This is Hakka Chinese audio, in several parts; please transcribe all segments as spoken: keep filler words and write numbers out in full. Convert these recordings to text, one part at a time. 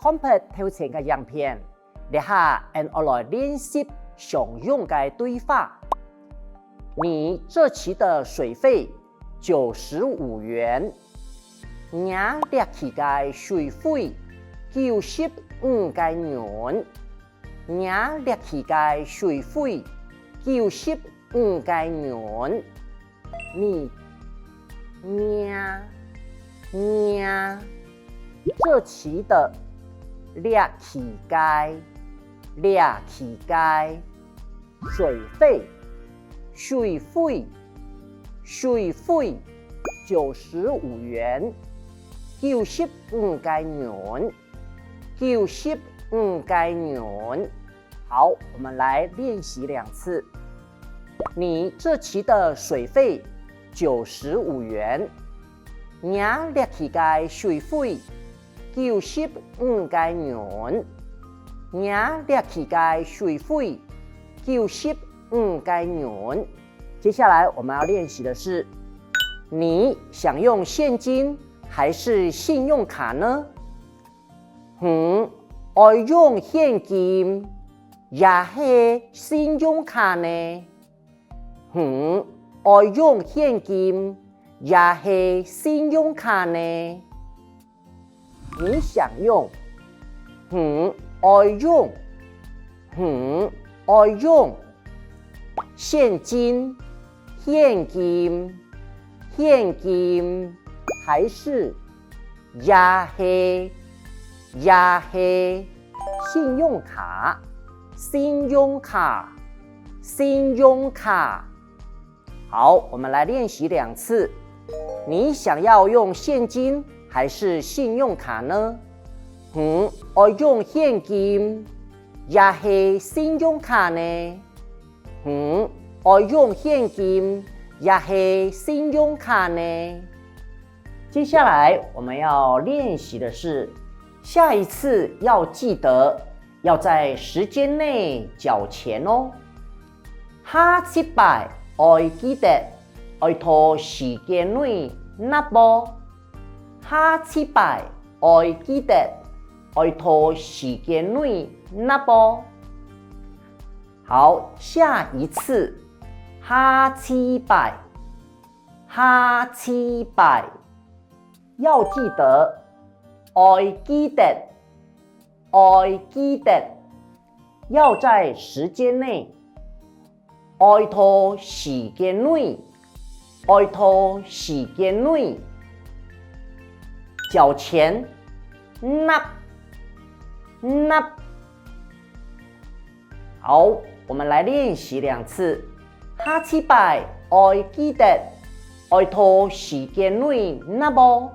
看忒頭前个影片，這下𠊎等愛來練習常用个對話。你這期的水費九十五元。你這期个水費九十五個銀。你這期个水費九十五個銀。你，你，你，這期的，這期个，這期个，水費，水費，水費，九十五元，九十五個銀。 九十五個銀。好，我們來練習兩次。你這期的水費九十五元。你這期个水費九十五個銀。你這期个水費九十五個銀。接下來我們要練習的是，你想用現金還是信用卡呢？ 你愛用現金也係信用卡呢？你愛用現金也係信用卡呢？你想用，你愛用，你愛用。 現金，現金，現金，還是，也係，也係，信用卡，信用卡，信用卡。好，我們來練習兩次。你想要用現金還是信用卡呢？你愛用現金也係信用卡呢？ 你愛用現金也係信用卡呢？接下來我們要練習的是，下一次要記得要在時間內繳錢哦。下次擺愛記得愛在時間內納哦。 下次擺愛記得愛在時間內納哦。好，下一次，下次擺，下次擺，要記得，愛記得，愛記得，要在時間內，愛在時間內， 愛在時間內。繳錢，納，納。好，我們來練習兩次。下次擺愛記得，愛在時間內納哦。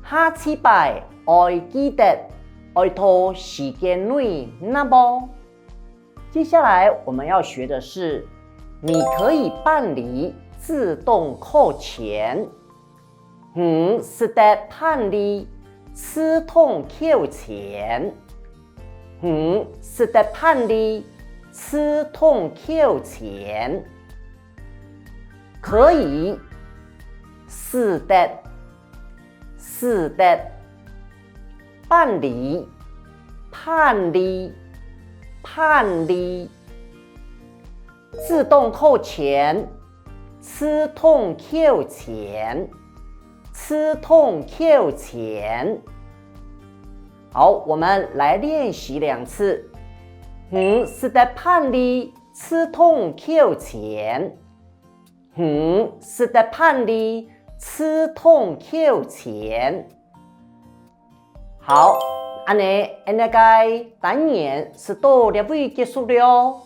下次擺愛記得，愛在時間內納哦。 接下來我們要學的是，你可以辦理自動扣錢。你使得辦理自動扣錢。你使得辦理自動扣錢。可以，使得， 使得，辦理，辦理，辦理。自動扣錢，自動扣錢，自動扣錢。好，我們來練習兩次。你使得辦理自動扣錢。 你使得辦理自動扣錢。好，恁呢，𠊎等个單元就到這位結束了。